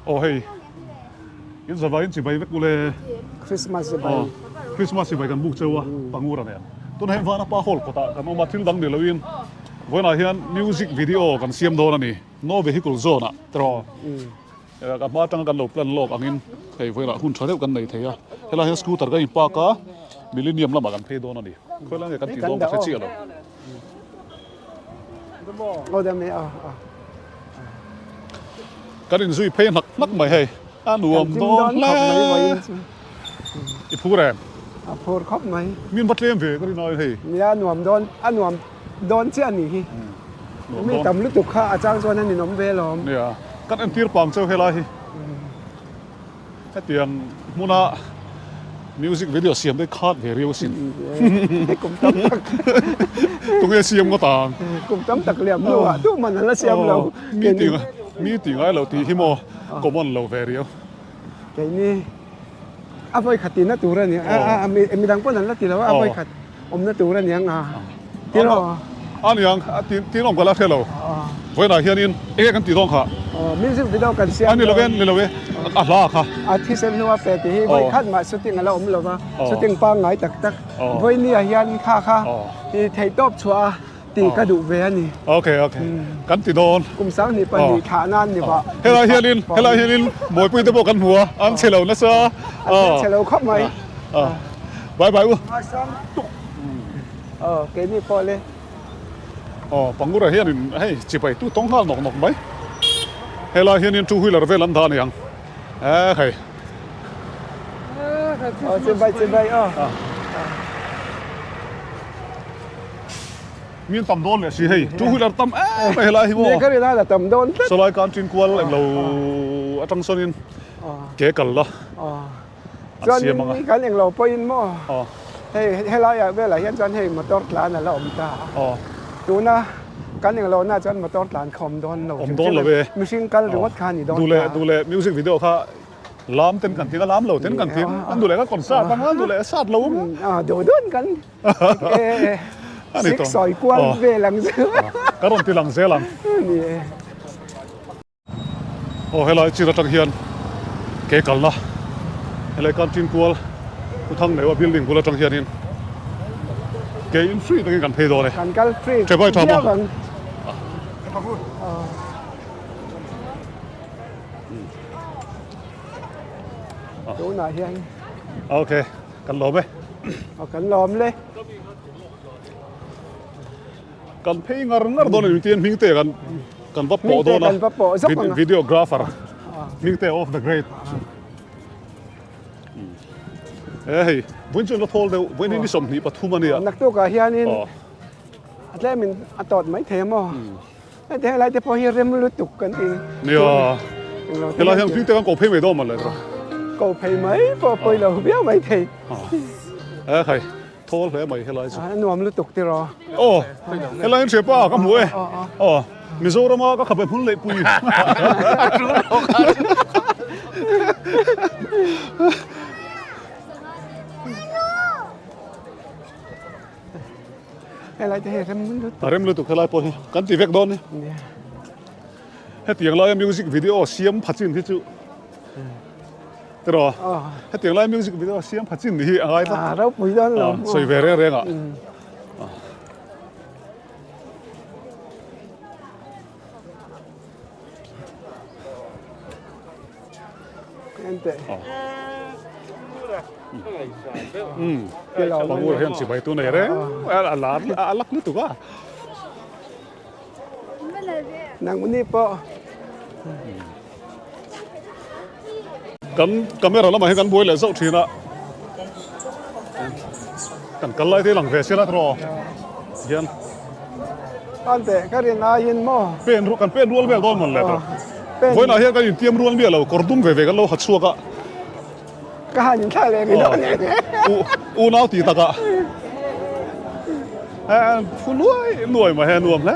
Aw hei in zavai in chibai vek ule. Christmas chibai. Aw Christmas chibai kan buk cheu a Pangura nen. Tunah hian Vanapa Hall kawtah kan awm a thil dang ni loin vawiinah hian music video kan siam dawn a ni. No vehicle zone ah tiraw ka hma atanga kan lo plan lawk angin hei vawiinah hun tha deuh kan nei thei a. Helai hian scooter kan in park a Millennium lamah kan phei dawn a ni. Khawi lai nge kan tih dawn ka hre chiah lo. Kan inzui phei hnak hnak mai hei a nuam dawn hle i phur em? A phur khawp mai. Min va tlem ve ka rin aiin hei. Nia nuam dawn a nuam dawn chiah a nih hi. Mi tam lutuk kha a chang chuan a ninawm ve alawm. Nia kan entir pang cheu helai hi. Hetiang hmuna music video siam te khat ve riau asin. Kum tam tak. Tunge siam ngawt ang. Kum tam tak liam hnu ah tu man an la siam lo. Mi ti mi ti ngai lo tih hi maw common lo ve riau. Keini a vawi khat tihna tur a ni a midang pawn an la ti lo a vawi khat awmna tur a ni ang a tiraw. A ni ang tin awm ka la hre lo. Vawiinah hianin enge kan tih dawn kha? Music video kan siam dawn. A ni lo e, ni lo e, a hla kha. A thisen hnua pe tih hi vawi khat mah shooting a la awm lo va, shooting pangngai tak tak. Vawinia hian kha kha i theihtawp chhuah a tih ka duh ve a ni. Ok ok, kan ti dawn. Kum 22 thlah nan ni vah. Helai hianin, helai hianin Mawipui te pawh kan hmu a, an chhe lo nasa. An chhe lo khawp mai. Bye bye u. Aw keini pawh le. Aw Pangura hianin hei chipai tu tawng nghal nawk nawk mai. Helai hianin two wheeler vel an dah a ni ang. Eh hei. Aw chibai chibai aw. Min tam dawn leh si hei two wheeler tam em mai helai hi maw. Nia ka rin a la tam dawn tlat. Sawlai kan tin kual englo atang sawnin ke kal la. Chuan kan englo pawhin maw hei helaiah velah hian chuan hei motor tlan a la awm ta a, tuna kan englo na chuan motor tlan kha awm dawn lo awm dawn lo e, mihring kal ringawt kha a ni dawn ta. Duhleh duhleh music video kha lam ten kan tling a lam lo ten kan tling an duhleh ka concert ang a duhleh a sat lo ang a duh dawn kan sik sawi kual vel ang chu ka rawn ti lang zel ang. Ni e. Aw helai chin atang hian ke kalna helai canteen kual Pu Thangneua building bul atang hianin ke in free takin kan phei dawn e. Kan kal free Tha bai tha maw? viau ang. Tunah hian. Okay, kan lawm e. Aw kan lawm le. Kan phei ngar ngar dawn a ni tin hming te kan kan va pawh dawn a videographer hming te of the great e hei vawiin chu an la thawl deuh vawiin hi ni 23 a nia naktuk ah hianin a tlemin a tawt mai thei a maw heti helai te pawh hi rem lutuk kan ti nia helai hian hming te kan ko phei mai dawn maw le ko phei mai pawh pawi lo viau mai thei e hei Thawl hle mai helai chu. A nuam lutuk tiraw. Aw, helai in hriapa ka hmu e. Aw, Mizorama ka khabe hmun leh pui. Helai te hei rem lutuk. A rem lutuk helai pawh hi kan ti vek dawn ni. Hetiang laia music video siam pha chin hi chu. Tiraw? Hetiang lai music video siam pha chin ni hi a ngai tlat. A ropui dawn lo. Sawi ve reng reng ah. Ente. Pangur hian chibai tu nei reng a lar a lak lutuk a. Nang ni pawh. Kan camera lamah hian kan buai leh zauh thin a, kan kal lai te lang ve sia la tiraw hian. An teh ka rin aiin maw. Pen ru kan pen rual vel dawn mawn le tiraw. Vawiinah hian kan intiam rual miah lo kawr dum ve ve kan lo ha chhuak a. Ka han inthlah leh rih dawn e. Unau tih takah phu nuai nuai mai he nuam hle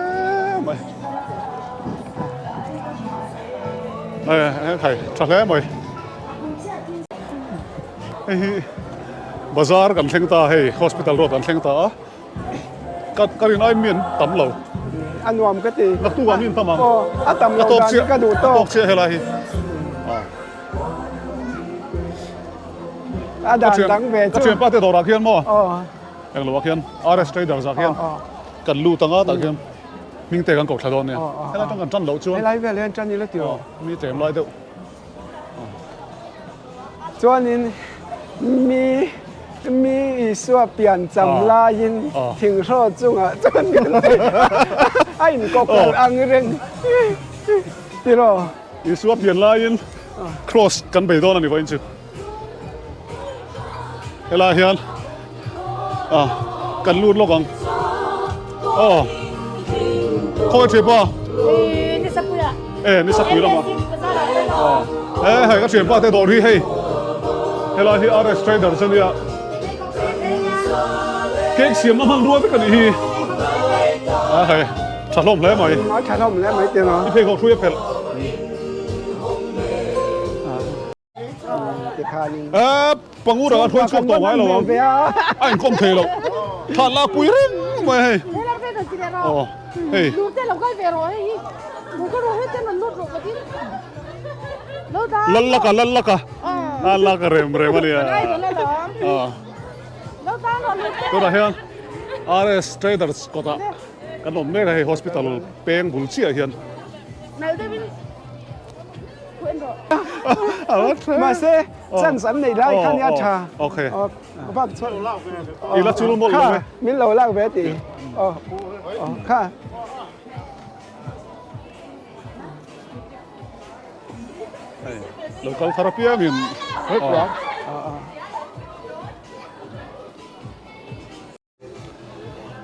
mai. Hei tha hle mai. Hei hi bazar kan thleng ta hei hospital road kan thleng ta a. Ka ka rin ai mi an tam lo. A nuam ka ti. Naktuk ah mi an tam ang. Aw a tam lo dan hi ka duh tawk. A tawk chiah helai hi. A dan dang ve chu. Ka thianpa te dawrah khian maw? Englo ah khian RS Traders ah khian kan lut anga tah khian hming te kan koh thla dawn nia. Helai atang kan tan loh chuan. Helai vel hian tan ila tih aw. Mi tlem lai deuh. Chuanin mi mi Isua pian cham laiin thinghraw chungah chuan kan ti a inkawkhalh ang reng tiraw. Isua pian laiin cross kan bei dawn a ni vawiin chu. Helai hian ah kan lut lawk ang. Aw khawi thianpa? E Nisapui lamah. Aw e hei ka thianpa te dawr hi hei helai hi RS Traders a nia. Cake siamna hmanrua vek a nih hi. A hei tha hlawm hle mai. A tha hlawm hle mai tiraw. I pheikhawk hrui a phelh. Pangura a hruai chhuak tawh ngai lo ang. A inkawm thei lo. Thla lak pui reng mai hei. Aw hei. Lallaka lallaka. A lak rem rem a nia. Tunah hian RS Traders kawtah kan awm mek a hei hospital peng bul chiah hian. Mahse chance an nei lai kha nia tha. Okay. I la chul mawlh lo e. Min lo lak ve ti. Aw kha. Hei lo kal thar apiangin.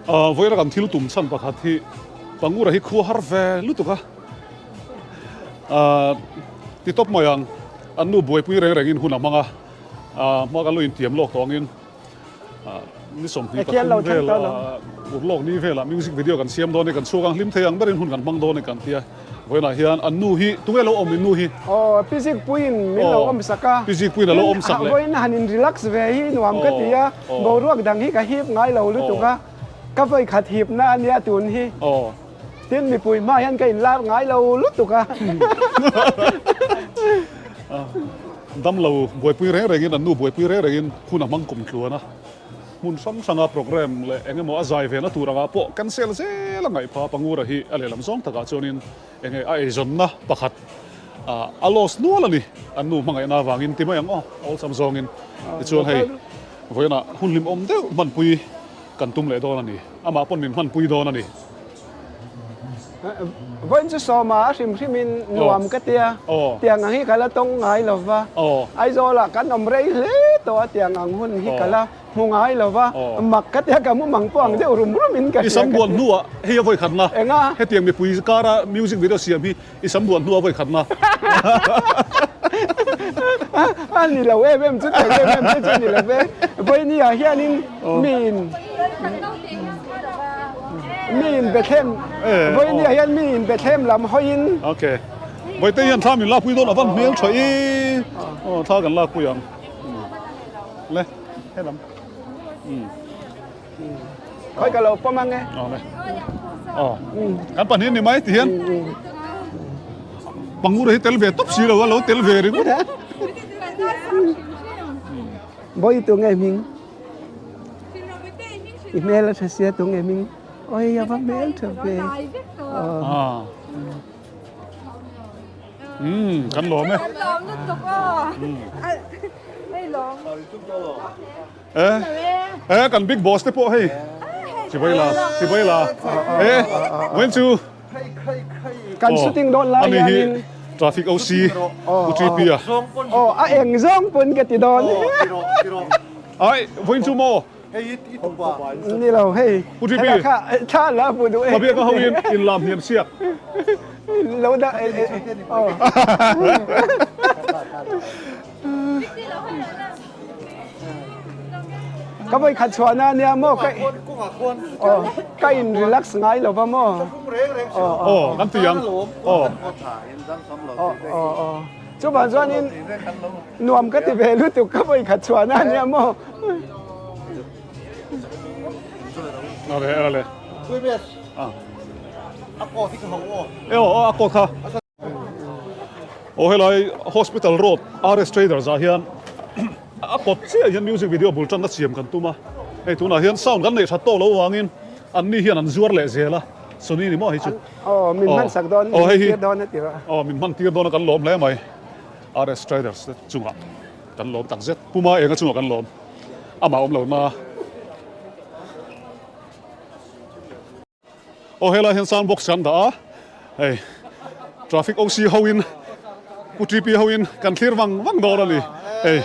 Vawiin a kan thil tum chhan pakhat hi Pangura hi khua har ve lutuk a, ti tawp mai ang, an nu buaipui reng rengin hun a hmang a, hma kan lo intiam lawk tawh angin ni 23 vel urlawk ni velah music video kan siam dawn a ni, kan chhuak ang hlim thei ang berin hun kan hmang dawn a ni kan ti a. Vawiinah hian an nu hi tunge lo awm in nu hi? Aw, Pi Zikpuiin min lo awm sak a. Pi Zikpuiin a lo awm sak leh. Vawiin han in relax ve hi nuam ka ti a, boruak dang hi ka hip ngai lo lutuk a, ka vawikhat hipna a nia tun hi. Tin, mipui hma hian ka in lar ngai lo lutuk a. Dam lo buaipui reng rengin an nu buaipui reng rengin hun a hmang kum tluan a. Hmun hrang hranga programme leh eng emaw a zai vena tur angah pawh cancel zel a ngaih pha Pangura hi a lehlam zawng takah chuanin eng nge a eizawnna pakhat a loss nual a ni. An nu hmangaihna avangin ti mai ang aw, a awlsam zawngin. Tichuan hei vawiinah hun hlimawm deuh hmanpui kan tum leh dawn a ni. Amah pawn min hmanpui dawn a ni. Vawiin chu sawma a hrim hrimin nuam ka tia, tiang ang hi ka la tawng ngai lo va, Aizawlah kan awm rei hle tawh a tiang ang hun hi ka la hmu ngai lo va, mak ka tia ka mu mang pawh ang deuh rum rum in ka hria. I sam buan hnuah hei a vawikhatna, hetiang mipui kara music video siam hi i sam buan hnuah a vawikhatna. A ni lo em em chu tiang em em te chu a ni lo ve, Vawinia hianin miin. Mi in Bethlehem Vawinia hian mi in Bethlehem lam hawiin. Okay. Vawite hian thla min lakpui dawn a van hmel tha i. Aw thla kan lakpui ang. Le helam. Khawi ka lo pawm ang e. Aw le. Aw. Kan pahnih ni mai ti hian. Pangura hi tel ve tawp si lo a lo tel ve ringawt. Bawi tu nge hming? I hmel a tha sia tu nge hming? Oi a va hmel tha ve. Umm kan lawm e. Kan lawm lutuk aw. Hei lawm. E e kan big boss te pawh hei. Chibai la chibai la. E wen chu. Kan shooting dawn lai hianin. Traffic OC U TP a. Aw a eng zawng pawn ka ti dawn. Ai vawiin chu maw? Ni lo hei. U TP. Kha thla la hmu duh e. Ka biak a ho in in lam hniam siak. Lo dah aw. Ka vawi khat chhuahna ania maw ka aw ka in relax ngai lo va maw aw kan ti ang aw aw aw aw chuvang chuanin nuam ka ti ve lutuk ka vawi khat chhuahna ania maw ale ale aw aw a kawt kha Aw helai hospital road RS traders ah hian. A kawt chiah hian music video bul tanna siam kan tum a, hei tunah hian sound kan neih that tawk lo vangin anni hian an zuar leh zel a, Sony ni maw hei chu. Aw min hman sak dawn, min hman tir dawn a ti rawh. Aw min hman tir dawn a kan lawm hle mai. RS Traders te chungah kan lawm tak zet. Puma enga chungah kan lawm. Amah awm lo na. Aw helai hian sound box kan dah a, hei traffic OC ho in Pu TP ho in kan thlir vang vang dawn a ni, hei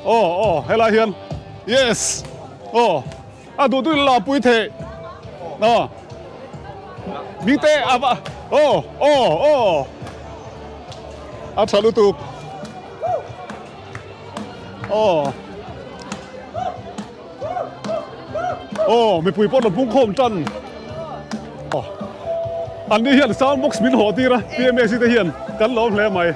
aw aw helai hian yes aw a duh duh in la pui theih aw mite a va aw aw aw a tha lutuk aw. Aw mipui pawh rawn pungkhawm tan aw an ni hian sound box min haw tir a PMAC te hian kan lawm hle mai.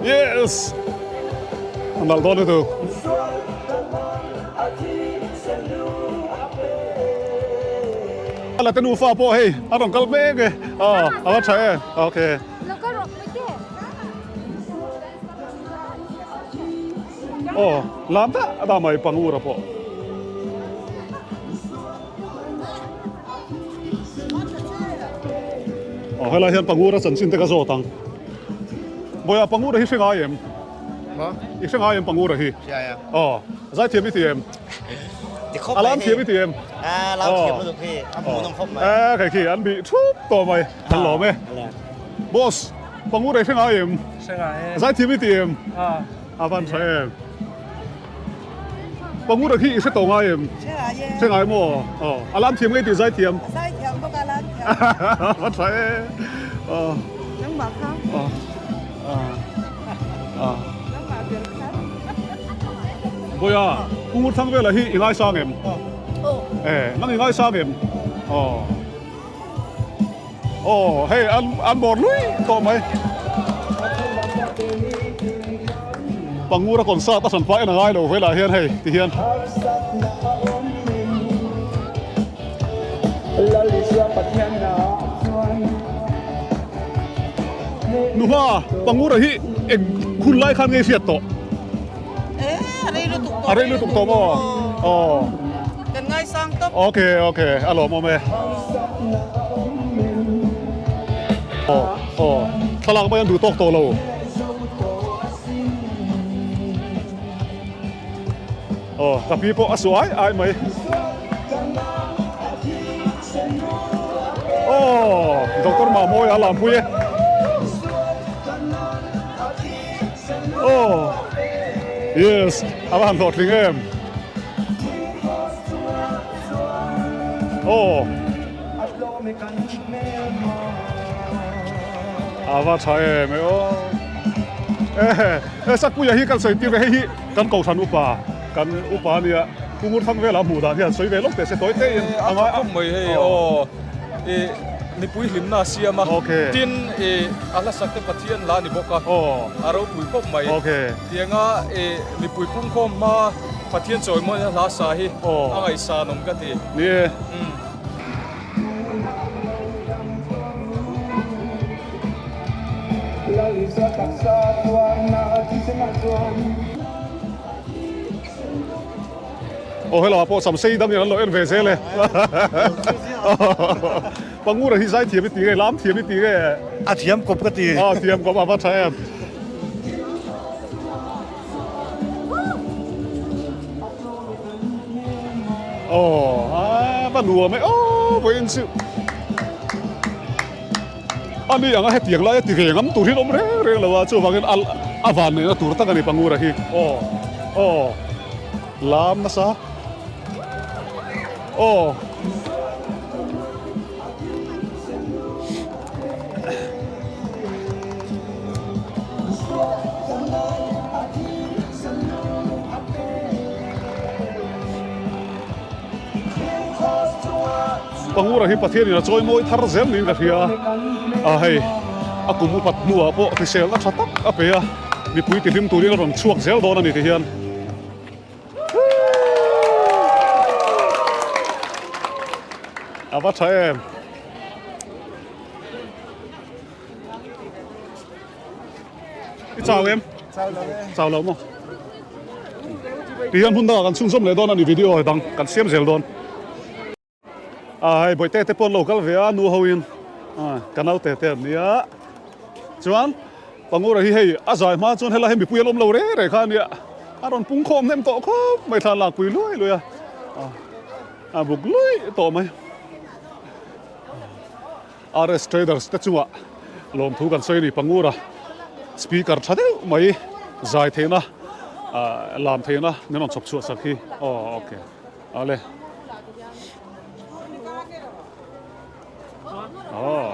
Yes a nalh dawn lutuk. La te nufa pawh hei a rawn kal mek e aw a va tha e okay. Aw lam dah dah mai pangura pawh. Aw helai hian pangura chanchin te ka zawt ang. Bawiha pangura hi hre ngai em? I hre ngai em pangura hi? Aw zaithiam i ti em? A lam thiam i ti em? A lam thiam lutuk hi a hmuhnawm khawp mai. E kei khi an bih thup tawh mai an lawm e. Boss pangura i hre ngai em? Hre ngai e. Zaithiam i ti em? A van tha em. Pangura khi i hre tawh ngai em? Hre ngai e. Hre ngai maw? Aw a lam thiam ngei tih zaithiam. Zaithiam bawk a lam thiam. A van tha e. Aw. Nangmah kha. Aw. Aw. Nangmah ber kha. Bawiha, Pu Ngurthangvela hi i ngaisang em? Aw. E, nang i ngaisang em? Aw. Aw, hei an an bawr lui tawh mai. Pangura concert a hran pah en a ngai lo velah hian hei ti hian. Nuha, Pangura hi eng hun lai khan nge hriat tawh? Eh, a rei lutuk tawh. A rei lutuk tawh maw? Aw. Kan ngaisang tawp. Okay, okay. A lawmawm e. Aw, aw. Thlalak mai an duh tawk tawh lo. Aw, ka pi pawh a su ai ai mai. Aw, Doctor Mamawia a lam pui e. Aw yes a va han hlawhtling em aw a va tha em e aw e Sakpuia hi kan sawi tir ve hei hi kan kohhran upa kan upa ania Pu Ngurthangvela hmuh dan hian sawi ve lawk teh se tawi te in a ngai a mai hei aw i mipui hlimna a siam a tin i a hlasak te Pathian la ni bawk a a ropui khawp mai tianga i mipui pungkhawm hma Pathian chawimawina hla sa hi a ngaihsan awm ka ti. Ni e. Aw hello pawh sam sei dangin an lo en ve zel e. Pangura hi zai thiam i ti nge lam thiam i ti nge. A thiam kawp ka ti. A thiam kawp a va tha em. Aw a va nuam e aw vawiin chu. A ni anga hetiang lai a ti ve ngam tur hi an awm reng reng lo a, chuvangin a a van neihna tur tak a ni Pangura hi. Aw aw lam nasa aw. Pangura hi Pathianin a chawi mawi thar zel niin ka hria a, hei a kum upat hnuah pawh hriselna tha tak a pe a, mipui tihlim turin a rawn chhuak zel dawn a ni ti hian. A va tha em. I chau em? Chau lo maw? Ti hian hmun dangah kan chhunzawm leh dawn a ni video dang kan siam zel dawn. A hei bawihte te pawh an lo kal ve a nu ho in ka naute te an nia. Chuan Pangura hi hei a zai hma chuan helai hi mipui an awm lo reng reng kha a nia. A rawn pung khawm hnem tawh khawp mai thlan lakpui luai luai a. A buk luih tawh mai. RS Traders te chungah lawmthu kan sawi a ni. Pangura speaker tha deuh mai zai theihna lam theihna min rawn chhawp chhuah sak hi. Aw okay. Ale. Aw.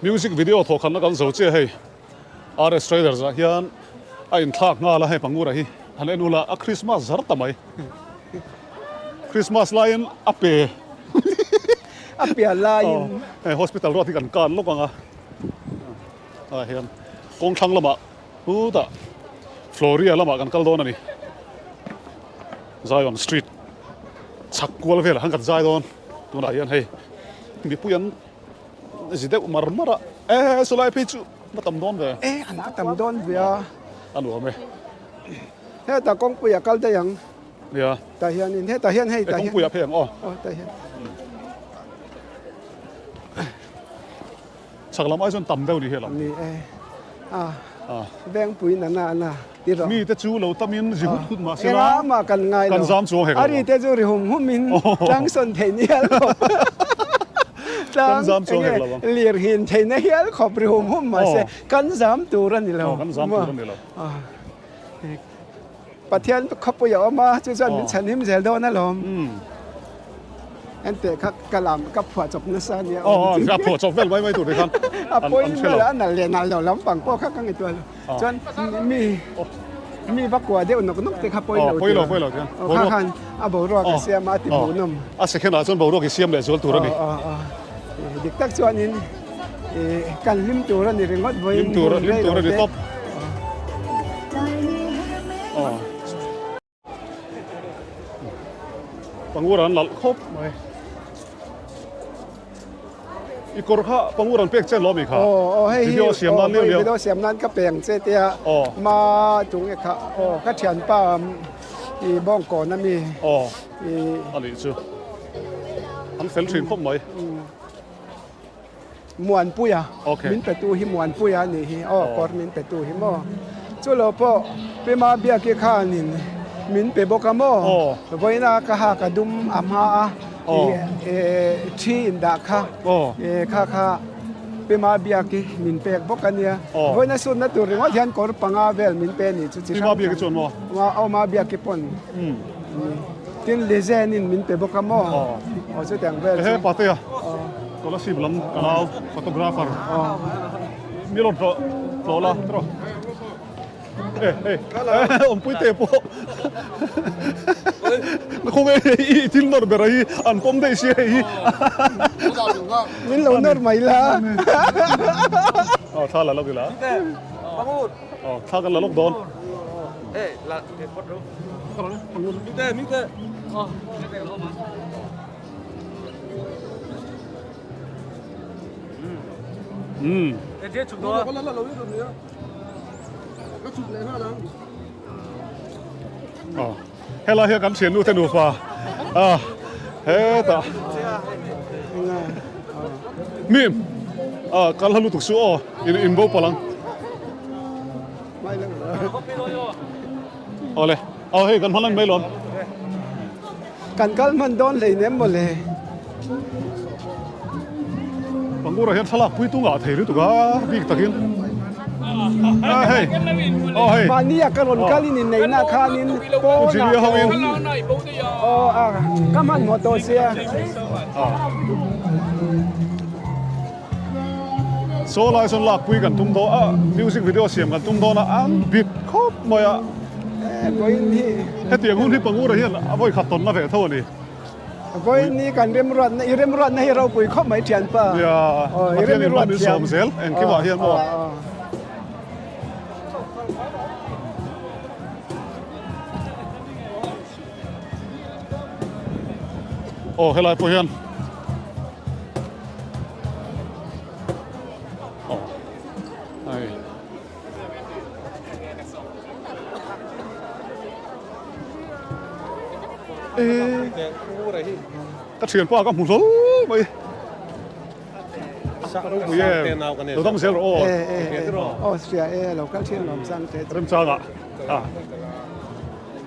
Music video thawhkhatna kan zo chiah hei. RS Traders ah hian a inthlak nghal a hei Pangura hi han en ula a Christmas zar ta mai. Christmas laiin a pe. A pian laiin. Hei hospital ruat hi kan kan lawk ang a. Ah hian kawng thlang lamah hutah Floria lamah kan kal dawn a ni. Zion Street chhak kual velah khan kan zai dawn. Tunah hian hei mipui an zi deuh mar mar a. E saw lai phei chu a tam dawn ve. E an va tam dawn ve a. A nuam e. Hetah kawngpuiah kal daih ang. Nia. Tah hianin hetah hian hei tah hian. E kawngpuiah phei ang aw. Aw tah hian. Chhak lam ai chuan tam deuh ni hi a lam. Ni e. A. Vengpui na na na ti rawh. Mi te chu lo tamin zi hut hut mah se la. Engah mah kan ngai lo. Kan zam chuang hek lo. A ri te chu ri hum hum in tlang sawn theih ni hial khawp. Kan zam chuang hek lo ang. Lir hin theih na hial khawp ri hum hum mah se kan zam tur a ni lo. Kan zam tur a ni lo. Pathian khawpui a awm a, chu chuan min chhanhim zel dawn alawm. Enteh kha ka lam ka phuah chawp nasa a nia. Aw a phuah chawp vel mai mai tur te khan a pawi vel a nal leh nal lo lampang pawh kha ka ngaihtuah lo. Chuan mi mi va kuah deuh nawk nawk te kha pawi lo pawi lo pawi lo chuan kha khan a boruak a siam a a ti hmuhnawm. A second ah chuan boruak i siam leh zual tur a ni. Dik tak chuanin kan hlim tur a ni ringawt vawiin hlim tur hlim tur a ni tawp. Pangur an lalh khawp mai. I kawr kha pangur an pek chen lo mi kha. Video siam nan liau liau. Video siam nan ka peng che tia ma tung e kha aw ka thianpa i bawngkawn a mi. Aw a nih chu. An fel thin khawp mai. Muanpuia min petu hi Muanpuia a nih hi aw kawr min petu hi maw chu lo pawh Pima Biaki khanin min pe bawk a maw vawiina ka ha ka dum a hma a thi in dah kha kha kha Pima Biaki min pek bawk a nia vawiina sutna tur ringawt hian kawr panga vel min pe a nih chu chi hrang hrang aw Ma Biaki pawn. Tin Lizen in min pe bawk a maw? Aw chutiang vel chu. Ehe Patea Kolasib lam ka nau photographer mi rawn tlawh tlawh la tawh eh hei awmpui te pawh khawnge i thil nawr ber hi an pawm daih sia hei hi min lo nawr mai la aw thla la lawk ila aw thla kan la lawk dawn. Helai hian kan thiannu te nupa a hetah mi a kal hla lutuk chu aw in bo palh ang. Awle, aw hei kan hman mai lawm. Kan kal hman dawn hlei nem mawle. Pangura hian thlalak pui tung ah thei lutuk a bik takin. A hei. Aw hei. Mahni a ka rawn kal in inneihna khanin pawnah ka awm. Aw a ka hmanhmawh tawh sia. Saw lai sawn lakpui kan tum dawn a, music video siam kan tum dawn a, an bit khawp mai a. Vawiin hi. Hetiang hun hi Pangura hian a vawi khat tawnna ve tho a ni. Vawiin hi kan remruatna, i remruatna hi ropui khawp mai thianpa. Nia, Pathian in hman in sawm zel engkimah hian maw. Aw helai pawh hian. Ka thianpa ka hmu hlawl mai. Ropui em. Lo dam zel rawh aw. Aw hria e lo kal thin lawm sang te. Remchanga.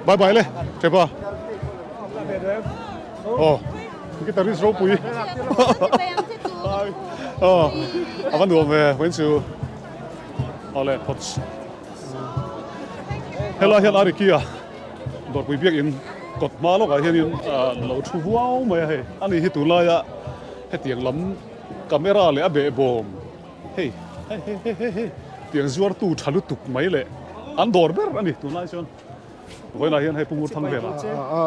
Bye bye le Thianpa. Aw guitarist ropui. Aw a va nuam ve vawiin chu. Awle phawts. Helai hian Arikia Dawrpui biakin kawt hma lawkah hianin lo thu huau mai a hei. Ani hi tunlaia hetiang lam camera leh a behbawm hei hei hei hei hei hei tiang zuartu tha lutuk mai leh an dawr ber a ni tunlai chuan. Vawiinah hian hei Pu Ngurthang vela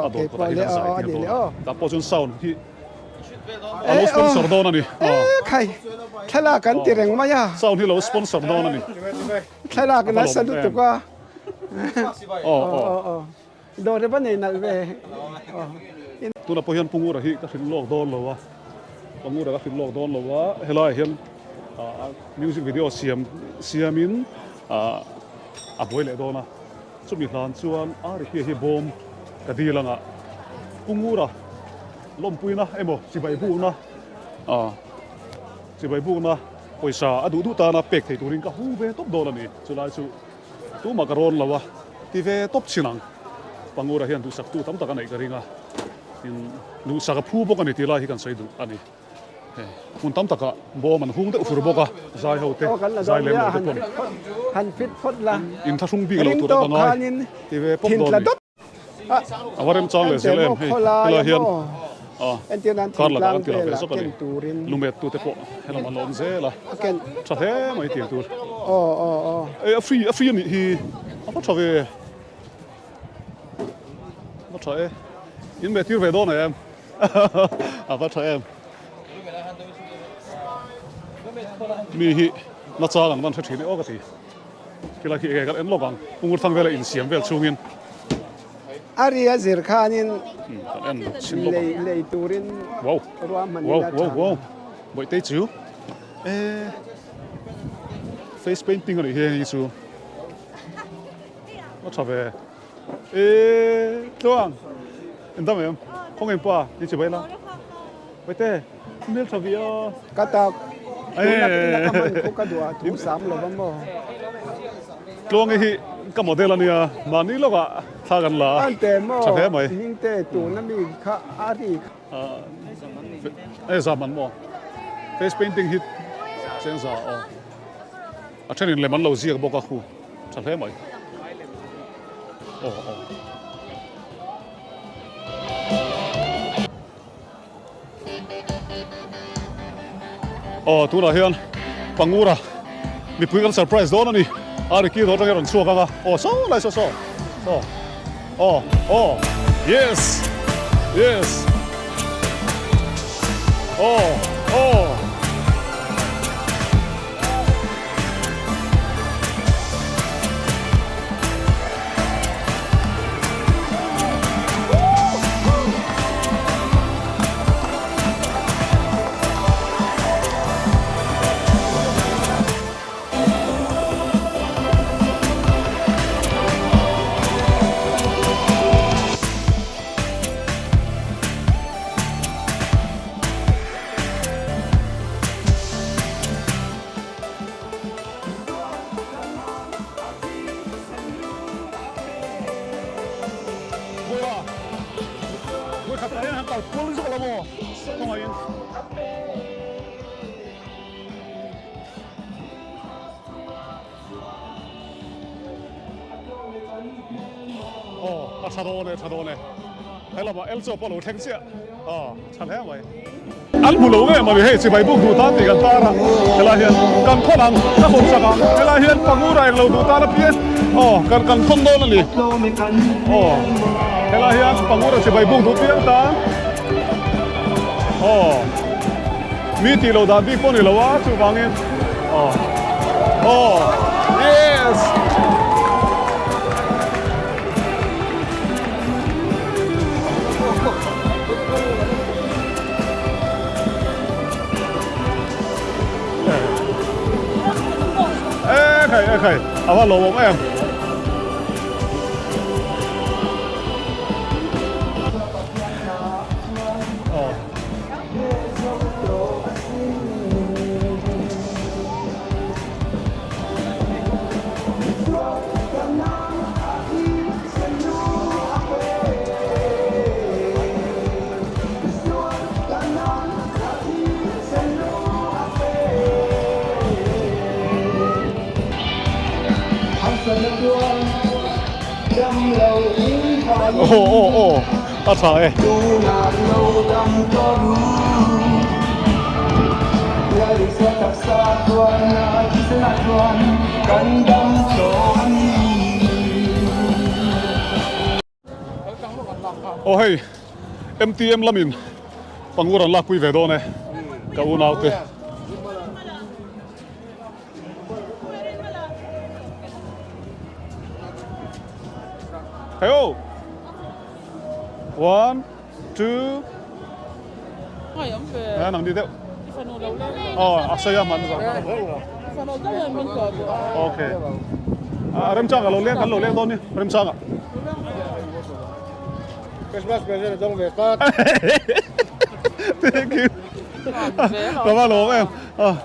a dawr kawtah hian an zai tir dawn a. Tah pawh chuan sound hi a lo sponsor dawn a ni. Khai thlalak an ti reng mai a. Sound hi lo sponsor dawn a ni. Thlalak nasa lutuk a. Dawr va nei nalh ve. Tunah pawh hian Pu Ngura hi ka hrilh lawk dawn lo a, Pu Ngura ka hrilh lawk dawn lo a, helaiah hian music video siam siamin a buai leh dawn a, chumi hlan chuan a rihia hi bawm ka dil anga Pu Ngura lawmpuina emaw chibai bukna chibai bukna pawisa a duh duh tana pek thei turin ka hung ve tawp dawn a ni, chulai chu. Tumah ka rawn lo a, ti ve tawp chin ang. Pangura hian duhsaktu tam tak a neih ka ring a, tin duhsak a phu bawk a ni tih lai hi kan sawi duh a ni. Hei hmun tam takah bawm an hung deuh fur bawk a, zai ho te, zai lem lo te pawn inthlahrung bik lo tur a ka ngai ti ve pawp dawn a ni. A va remchang leh zel em hei helai hian kar lakah kan ti lo ve zawk a ni lumet tute pawh helam an awm zel a tha hle mai tih tur e a free a free a nih hi a va tha ve a va tha e in meh tir ve dawn em a va tha em mi hi nachang an van hre thin e aw ka ti. Khilai khi enge kan en lawk ang, Pu Ngurthang vela insiam vel chungin. A ri a zir khanin kan en chhin lawk ang. Lei turin ruahman ila tha. Wow wow Bawihtei chu e face painting a nih hi hei chu a tha ve e tluang engdam em khawngaih pa ni chi bai la Bawihtei hmel tha vi a. Ka tak tuna ina ka hman khu ka duh a thu sam lo va maw. Tluangi hi ka model a nia mahni lawkah thla kan la a tha hle mai. Hmingte tuna mi kha a ri kha. E zam an maw face painting hi cheng za aw a thenin lem an lo ziak bawk a khu tha hle mai aw aw. Aw tunah hian Pangura mipui kan surprise dawn a ni a Ricky dawr atangin a rawn chhuak ang a aw saw lai saw saw saw aw aw yes yes aw aw Aw a tha dawn e tha dawn e helamah el chaw pawh a lo thleng chiah aw tha hle mai. An hmu lo nge mawni hei chibai buk duh tan tih kan tar a, helai hian kan thawn ang ka hawn sak ang, helai hian pangura englo duh tan apiang aw kan kan thawn dawn a ni aw helai hian pangura chibai buk duh piang tan aw mi tih loh dan bik pawh ni lo a chuvangin aw aw yes. E khai e khai a va lawm awm em. Aw aw aw a tha e. Aw hei MTM lamin pangur an lakpui ve dawn e ka unaute. Heyo! One, two. Ngai awm ve. Eh, nang ni deuh. I fanu lo leng. Oh, a sawi a man zo. I fanu deuh hian min kuah duh a. Okay. Ah, remchang a lo leng kan lo leng dawn ni. Remchang a. Christmas present a dawng ve kat. Thank you. Ka va lawm em. Ah.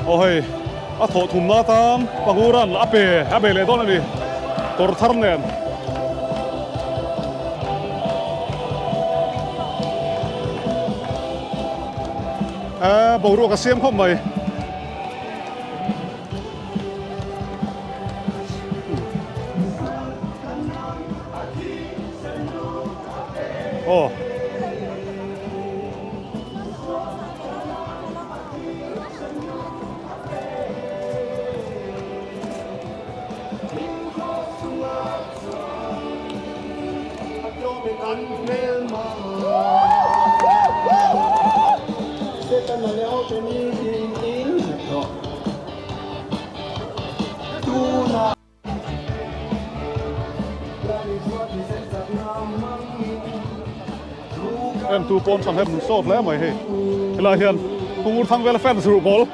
Aw hei a thawh thumna atan Panguran a pe a be leh dawn a ni kawr thar nen. Eh, boruak a siam khawp mai. Aw. Entu pawn tha hnem sawt hle mai hei helai hian Pu Thangvela fans ruh pawl.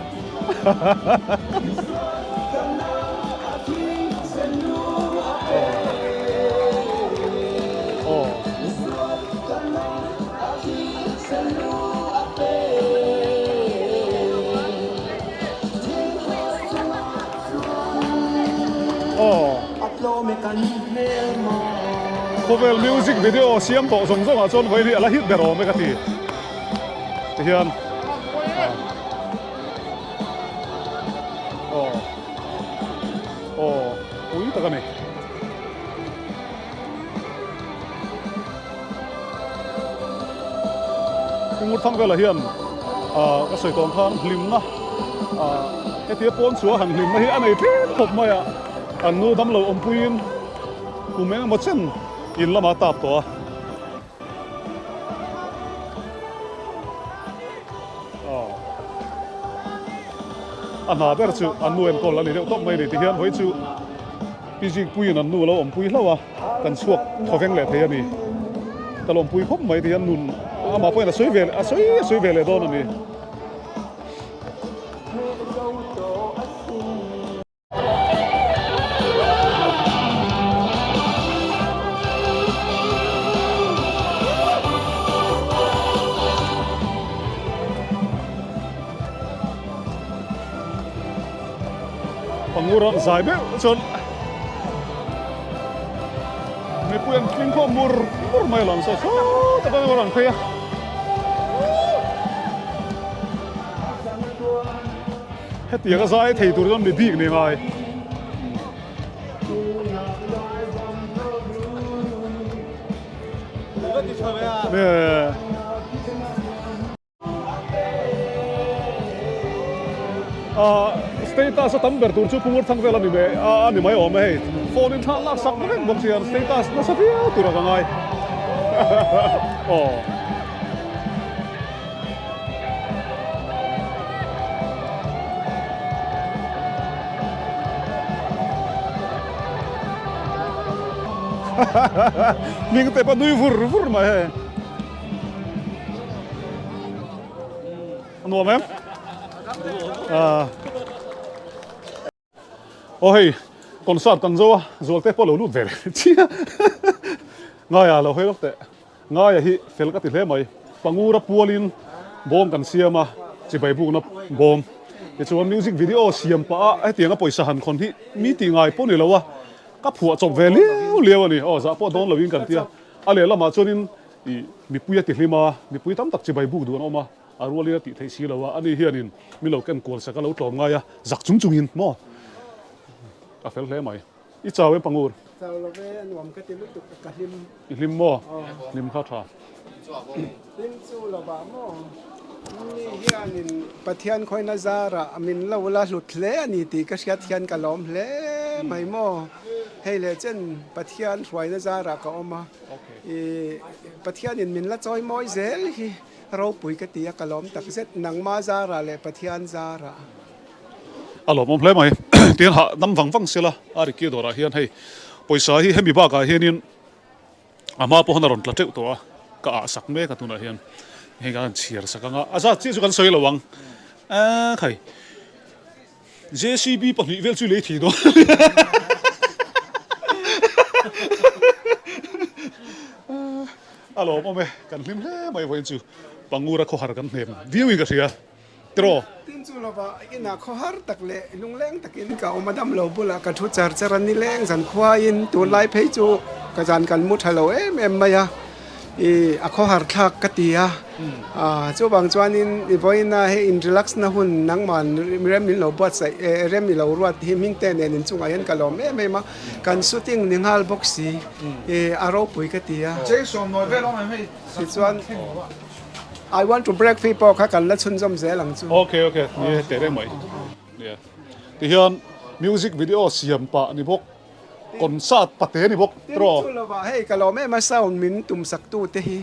Khawvel music video siam tawh zawng zawngah chuan vawiin hi a la hit ber awm e ka ti tihian aw aw pui tak a ni. Kungur thang velah hian ah ka sawi tawng khan hlimna ah hetia pawn chhuah han hlimna hi a nei tlem khawp mai a, an nu damlo awmpuiin kum eng emaw chen in lamah a tap tawh a. A hna ber chu an nu enkawl a ni deuh tawp mai a ni tihian vawi chu Pi Zikpuiin an nu a lo awmpui hlauh a, kan chhuak thawveng leh thei a ni. Ka lawmpui khawp mai tihian nun amah pawhin a sawi ve a sawi a sawi ve leh dawn a ni. Pangur a zai meuh chuan mipui an tling khawm mur mur mai a lang saw saw tak a rawn phei a. Hetiang a zai thei tur chuan mi bik ni ngai. Status a tam ber tur chu Pungur thang vel a ni mai a ni mai awm e hei. Phone in thla lak sak reng bawk hian status nasa viau tur a ka ngai. Aw. Ming te pa nui vur vur mai hei. A nuam em? Ah. Aw hei, concert kan zo a, Zualte pawh lo lut ve leh chiah. Ngaia lo hawi lawk teh. Ngaia hi fel ka ti hle mai. Pangura pualin bawm kan siam a, chibai bukna bawm. Tichuan music video siam pah a hetianga pawisa han khawn hi mi tih ngai pawh ni lo a, ka phuah chawp ve liau liau a ni. Aw zah pawh dawn loin kan ti a. A lehlamah chuanin ih mipui a ti hlim a, mipui tam tak chibai buk duh an awm a. A rualin a tih theih si lo a, ani hianin min lo ken kual sak a lo tlawm ngai a, zak chung chungin maw? A fel hle mai. I chau em Pangur? Chau lo ve, a nuam ka ti lutuk a, ka hlim. I hlim maw? Hlim kha tha. Hlim chu lo vah maw? Mi hianin Pathian khawina zarah min lo la hlut hle a ni tih ka hriat hian ka lawm hle mai maw? Hei leh chen Pathian hruaina zarah ka awm a, i Pathianin min la chawi mawi zel hi. Ropui ka ti a, ka lawm tak zet. Nangma zarah leh Pathian zarah. A lawmawm hle mai. Tihian hah dam vang vang sela a Ricky dawrah hian hei pawisa hi hemi bakah hianin a hma pawh hian a rawn tla teuh tawh a, ka ah sak mek a tunah hian hei kan chhiar sak ang a, a zat chiah chu kan sawi lo ang. Aaa khai. JCB pahnih vel chu i lei thei dawn a nia. A lawmawm e, kan hlim hle mai vawiin chu Pangura khawhar kan hnem viau in ka hria tiraw. Tin chu lova inah khawhar tak leh lungleng takin ka awm a dam lo bulah ka thu char char a nileng zan khuaiin tunlai phei chu ka zan kan mu tha lo em em mai a. I a khawhar thlak ka ti a, chuvang chuanin i vawiina hei in relax na hun nangman rem min lo buatsaih eh rem i lo ruat hi hmingte nen inchungah hian ka lawm em em a, kan shooting ni nghal bawk si i a ropui ka ti a. Tichuan I want to break free pawh kha kan la chhunzawm zel ang chu. Ok ok ni teh reng mai nia tihian music video siam pah ni bawk. Concert pate ni bawk tiraw. Tin chu lovah hei ka lawm em a sound min tum sak tu te hi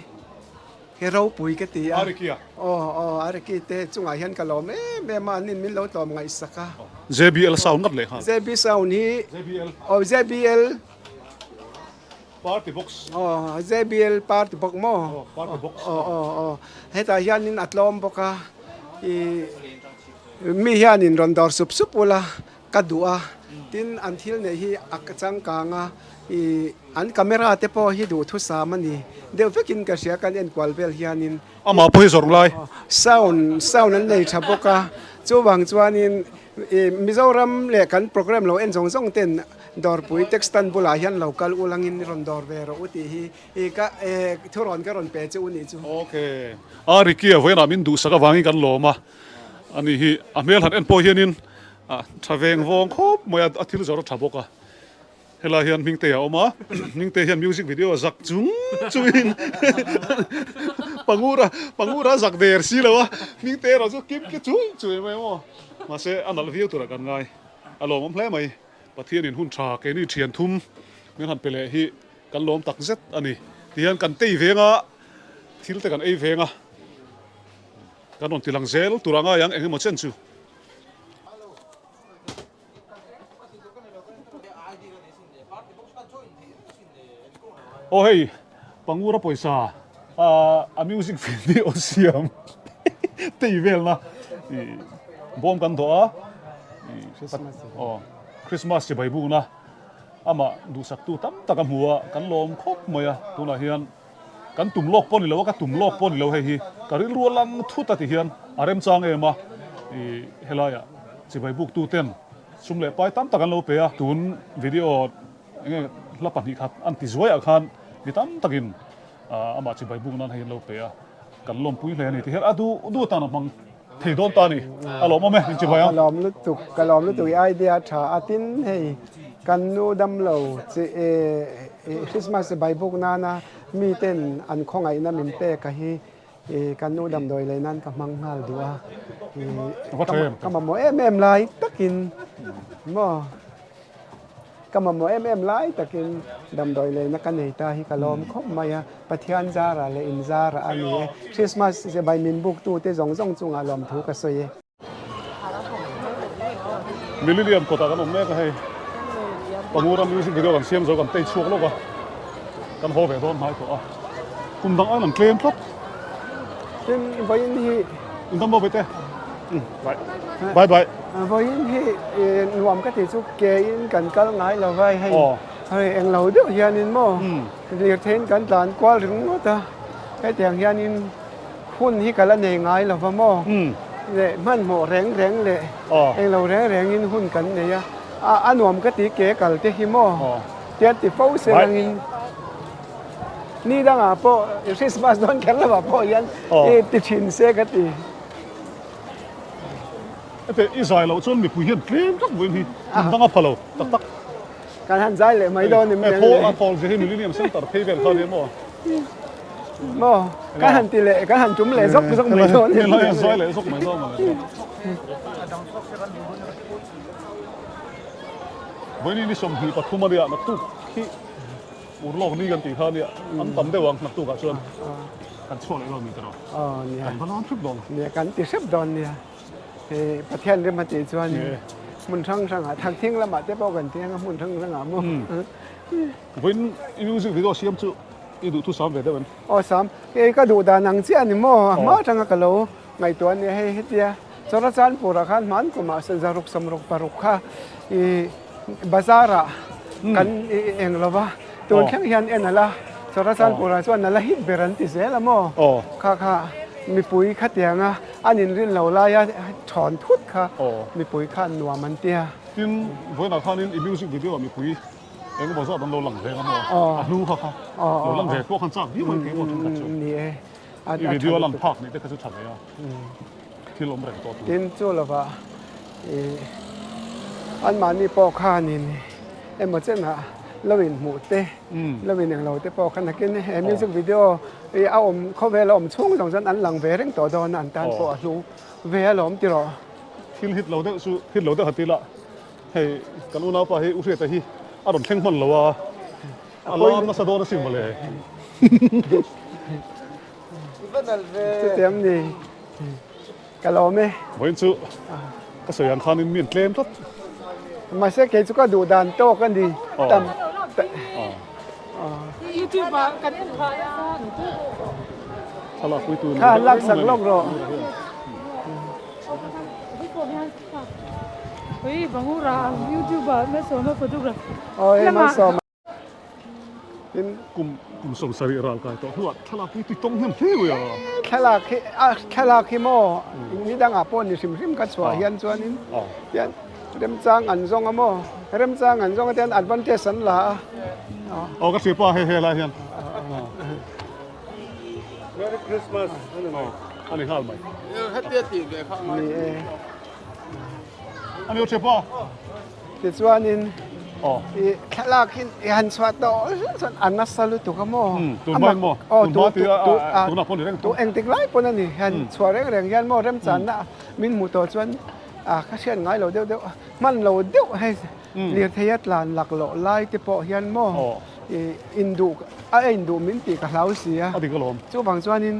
hi ropui ka ti a. Ariki a. Aw aw Ariki te chungah hian ka lawm em em a an in min lo tlawm ngaihsak a. JBL sound ngat leh nghal. JB sound hi. JBL. Aw JBL. Party box. Aw JBL party box maw. Aw party box. Aw aw aw hetah hianin a tlawm bawk a i mi hianin rawn dawr sup sup ula. Ka duh a, tin an thil neih hi a changkang a, ih an camera te pawh hi duhthusam a ni deuh vekin ka hria kan enkual vel hianin. Amah pawh hi zawrh lai. Sound sound an nei tha bawk a, chuvang chuanin ih Mizoram leh kan programme lo en zawng zawng ten Dawrpui Textan bulah hian lo kal ulangin rawn dawr ve rawh u tih hi ih ka eh thurawn ka rawn pe che u nih chu. Ok. A Ricky a vawiinah min duhsak avangin kan lawm a, ani hi a hmel han en pawh hianin A tha veng vawng khawp mai a, a thil zawrh a tha bawk a. Helai hian Hmingtei a awm a, Hmingtei hian music video a zak chung chungin Pangura Pangura a zak der si lo a, Hmingtei erawh chu kim ki chung chung mai maw. Mahse a nalh viau turah kan ngai, a lawmawm hle mai. Pathianin hun tha keini thian thum min han pe leh hi kan lawm tak zet a ni. Tihian kan tei veng a, thil te kan ei veng a, kan rawn ti lang zel tur a ngai ang eng emaw chen chu. Aw hei Pangura pawisa a music video siam tei velna ih bawm kan dawh a aw Christmas chibai bukna amah duhsaktu tam tak a hmu a kan lawm khawp mai a tunah hian. Kan tum lawk pawh ni lo a, ka tum lawk pawh ni lo hei hi ka rilru a lang thut a ti hian a remchang em a, ih helaiah chibai buk tu ten sum leh pai tam tak an lo pe a, tun video enge hla pahnih khat an ti zuaiah khan mi tam takin amah chibai buk nan hei an lo pe a, kan lawmpui hle a ni ti hian a duh duh atan a hmang thei dawn ta a ni, a lawmawm e in chibai ang. Ka lawm lutuk, ka lawm lutuk i idea tha a tin hei kan nu damlo chi Christmas chibai buk nana mi ten an khawngaihna min pek a hi kan nu damdawi lei nan ka hmang nghal duh a, ka mamawh em em lai takin maw. Ka mamawh em em lai takin damdawi leina ka nei ta hi ka lawm khawp mai a, Pathian zarah leh in zarah a ni e. Christmas chibai min buk tute zawng zawng chungah lawmthu ka sawi e. Millennium kawtah kan awm mek a hei. Pangura music video kan siam zo kan tei chhuak lawk a, kan haw ve dawn hnai tawh a, kum dang aiin an tlem tlat. Tin, vawiin hi. Indam bo bete. Bye. Bye bye. Vawiin hi nuam ka ti chu ke in kan kal ngai lo vai hei. Hei eng lo deuh hianin maw lirtheiin kan tlan kual ringawt a, hetiang hianin hun hi ka la nei ngai lo va maw leh hmanhmawh reng reng leh eng lo reng rengin hun kan nei a, a nuam ka ti ke kal te hi maw tian ti fo se langin ni dangah pawh Christmas dawn kher lamah pawh hian ti thin se ka ti. Hete i zai loh chuan mipui hian tlem tak vawiin hi tum dang a pha lo tak tak. Kan han zai leh mai dawn em leh. Thawl a thawl zia hi Millennium Center phei vel kha nia maw? Maw kan han ti leh kan han tum leh zawk zawk mai dawn em leh. Zai leh zawk mai dawn mawle. Vawiin ni 23 a nia naktuk hi Urlawk ni kan tih kha nia an tam deuh ang naktuk ah chuan kan chhuak leh dawn ni tiraw. Aw nia. Kan va lam hrep dawn. Nia kan ti hrep dawn nia. Hei Pathian rem a tih chuan hmun hrang hrangah Thakthing lamah te pawh kan ti ang a hmun hrang hrangah maw. Vawiin i music video siam chu i duh thusam ve deuh em? Aw sam, hei ka duh dan ang chiah a ni maw? A hma atanga ka lo ngaihtuah a nia hei hetia Chawrachanpurah khan hman kumah zaruk sawmruk paruk kha i bazar ah kan eng lo va, tun thleng hian en a la, Chawrachanpurah chuan a la hit ber an ti zel a maw? Kha kha mipui khatianga an inrin lo laia thawn thut kha mipui khan nuam an tia. Tin, vawiinah khanin i music video ah mipui eng emaw zat an lo lang ve ang a maw? A hnu kha kha lo lang ve pawh khan chak viau mai thei maw thenkhat chu. Ni e. I video a lang phak nih te kha chu tha ve a, thil awm reng tawh tur. Tin, chu lovah i anmahni pawh khanin emaw chenah lo inhmuh te, lo ineng lo te pawh kha nakin he music video i a awm khawvel a awm chhung zawng chuan an lang ve reng tawh dawn a, an tan pawh a hlu ve alawm ti rawh. Thil hit lo deuh chu hit lo deuh ha ti la, hei kan unaupa hi U Hriata hi a rawn thleng hman lo a, a lam nasa dawn asin mawle. Chutiang ni ka lawm e. Vawiin chu ka sawi ang khanin mi an tlem tlat. Mahse kei chu ka duh dan tawk a ni tam. YouTube ah kan en phah a. Thlalak pui tu. Kha lak sak lawk rawh. Ui bangura YouTube ah Malsawma photography. Aw Malsawma. Tin kum kum 70 ral kai tawh hnuah thlalak hi tui tawng hnem hle mai a. Thlalak hi a thlalak hi maw nidangah pawh ni hrim hrim ka chhuah hian chuanin tian remchang an zawng a maw remchang an zawng a tian advantage an la a. Aw ka hripa hei he lai hian. Merry Christmas a ni nghal mai. Hetia tih ve kha ngai. Ni e. A ni aw hripa. Tichuanin i thlalak hi i han chhuah tawh chuan a nasa lutuk a maw? Tun hma in maw? Tun hma ti a tunah pawh ni reng tu engtik lai pawn a ni hian chhuah reng reng hian maw remchanna min hmuh tawh chuan a ka hriat ngai lo deuh deuh hman lo deuh hei lirthei a tlan lak loh lai te pawh hian maw i induh a induh min tih ka hlau si a chuvang chuanin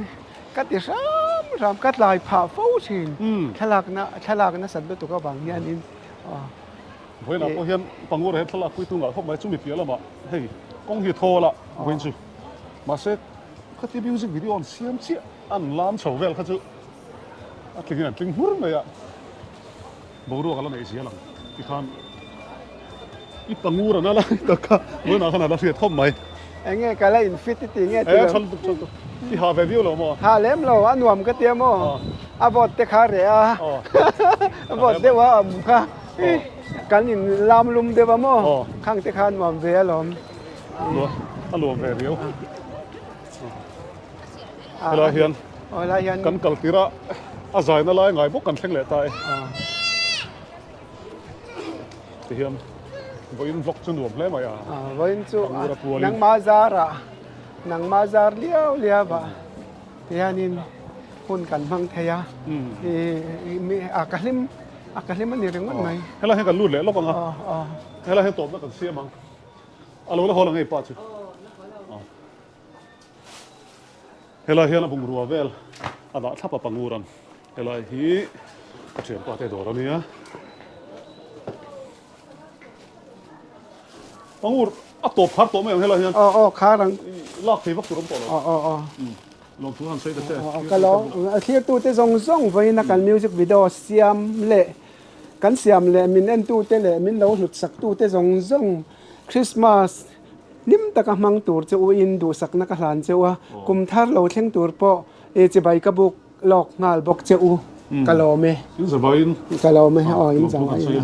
ka ti hram hram ka tlai phah fo thin thlalakna thlalak nasat lutuk avang hianin. Vawiinah pawh hian Pangura hian thlalak pui tungah khawp mai chumi piah lamah hei kawng hi thawl a vawiin chu mahse khati music video an siam chiah an lam chho vel kha chu a tling in an tling hmur mai a boruak a la neih zel ang tikhan i Pangura na lai tak kha vawiinah khan a la hriat khawp mai. Eng nge ka la in fit i ti nge ti lo. E chhan tuk chhan tuk i ha ve viau lo maw? Ha lem lo a nuam ka tia maw? A vawt te kha reh a a vawt deuh a awm kha kan in lam lum deuh a maw khang te kha a nuam ve alawm. A nuam ve riau. Helai hian helai hian kan kal tir a a zaina lai ngai bawk kan thleng leh ta e. Tihian vawiin vlog chu nuam hle mai a. Vawiin chu nangmah zarah nangmah zar liau liau a tihianin hun kan hmang thei a a ka hlim a ka hlim a ni ringawt mai. Helai hian kan lut leh lawk ang a helai hian tawpna kan siam ang a lo la haw la ngei pa chu. Helai hian a bungrua vel a dah thlap a pangur ang. Helai hi ka thianpa te dawr a nia. Pangur a tawp khar tawh mai ang helai hian. Aw aw khar ang. Lak thei vak tur awm tawh lo. Aw aw aw. Lawmthu han sawi ta che. Ka lawm a thlirtute zawng zawng vawiin a kan music video siam leh kan siam leh min entute leh min lo hlut saktute zawng zawng Christmas hlim taka hmang tur che u in duhsakna ka hlan che u a, kum thar lo thleng tur pawh chibai ka buk lawk nghal bawk che u ka lawm e. In zavaiin Ka lawm e aw in zavaiin.